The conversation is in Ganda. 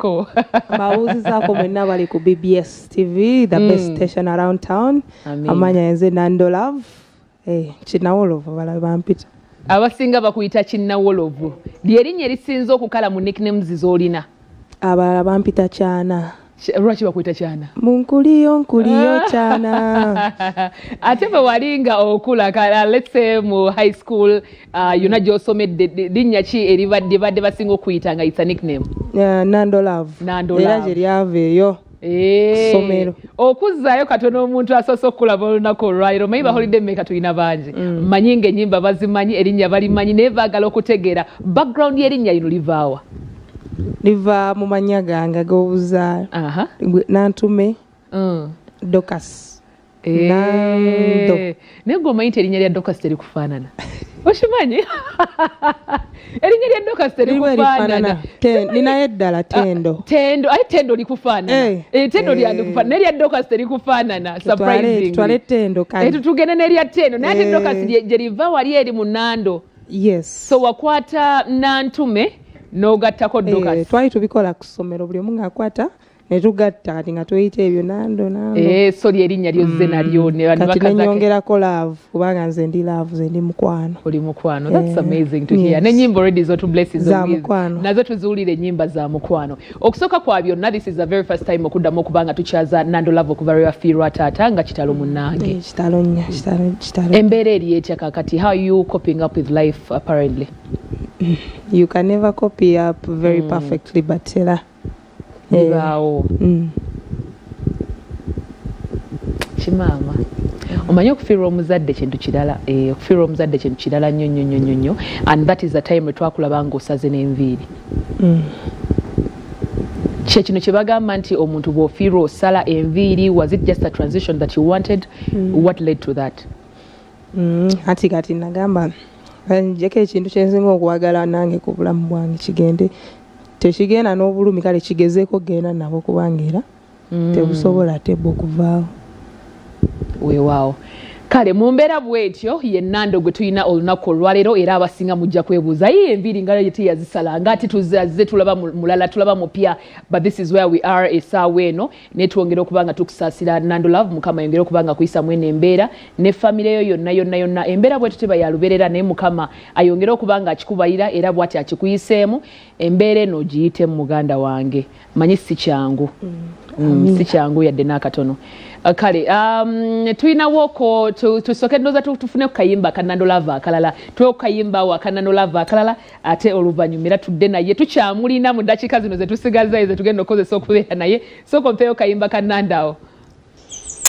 Ko. Mbabuuzizaako mwenna bali ku BBS TV, the best station around town. Amanya nze Nando Love. Kinnawolovu balabe bampita. Abasinga bakuyita Kinnawolovu. Lyerinnya erisinze okukala mu nicknames z'olina? Abalala bampita Kyana. Lwaki bakuyita Kyana? Munkuliyo nkuliyo Kyana. Ate bwe walinga okula, let's say mu high school, yonna gy'osomedde, linnya ki eribadde badde basinga okuyita nga it's a nickname? Nando Love. Nando Love. Era gye lyava eyo. Ssomero. Okuzzaayo katono omuntu asoose okulaba olunaku olwaleero, omanyi ba holiday maker tulina bangi. Mmanyi ng'ennyimba bazimanyi, erinnya balimanyi, naye baagala okutegeera background y'erinnya lino livaawa? Liva mu mannya gange ag'obuzaale. Nantume Dorcas. Nando. Naye gwe omanyi nti erinnya lya Dorcas terikufaanana? Okimanyi? Erinnya lya Dorcas terikufaanana. Ninayo eddala Tendo. Tendo, aye Tendo likufaanana. Tendo lyandikufaanana, naye erya Dorcas terikufaanana. Surprisingly. Tutwale Tendo kale. Tugende n'erya Tendo, naye ate Dorcas gye liva wali eri mu Nando. Yes. So wakwata Nantume n'ogattako Dorcas. Twali tubikola ku ssomero, buli omu ng'akwata ne tugatta, kati nga tuyita ebyo Nando Nando. So lyerinnya lyozze nalyo. Kati nenyongerako love, kubanga nze ndi love, nze ndi mukwano. Oli mukwano. That's amazing to hear. N'ennyimba already zo blessings za mukwano. Nazo tuzuulire ennyimba za mukwano. Okusooka kwa byonna, this is the very first time okuddamu okuba nga tukyaza Nando Love okuva lwe yafiirwa taata, nga kitalo munnange. Kitalo nnyo, kitalo, kitalo. Embeera eri etya kaakati? How are you coping up with life apparently? You can never copy up very perfectly, but era bibaawo. Kimaama, omanyi okufiirwa omuzadde kintu kirala. Okufiirwa omuzadde kintu kirala nnyo nnyo nnyo nnyo nnyo, and that is the time lwe twakulaba ng'osaze n'enviiri. Kye kino kye bagamba nti omuntu bw'ofiirwa osala enviiri. Was it just a transition that you wanted? What led to that? Ati kati nagamba njeko ekintu kyensinga okwagala nange ku bulamu bwange kigende, tekigenda n'obulumi, kale kigezeeko genda nabo, kubanga era tebusobola tebwa okuvaawo. Weewaawo. Kale mu mbeera bw'etyo ye Nando gwe tulina olunaku olwaleero, era abasinga mujja kwebuuza ye enviiri nga ye teyazisala, nga ate tuzazze tulaba mulala, tulaba mupya, but this is where we are essaawa eno, naye twongera okuba nga tukusaasira Nando Love. Mukama yongere okuba nga kuyisa mwene embeera ne famire yo yonna yonna yonna. Embeera bw'etyo teba ya lubeerera, naye Mukama ayongere okuba nga akikubalira, era bw'ati akikuyiseemu embeera eno ogiyitemu muganda wange. Manyi si kyangu. Si kyangu yadde n'akatono. Kale tulinawo tusooke ndowooza tufune ku kayimba ka Nando Love akalala, tuwe ku kayimba awo aka Nando Love akalala, ate oluvannyuma era tudde naye tukyamulina mu ddakiika zino ze tusigazza ze tugenda okukozesa okubeera naye. Sooka ompeeyo kayimba ka Nando awo.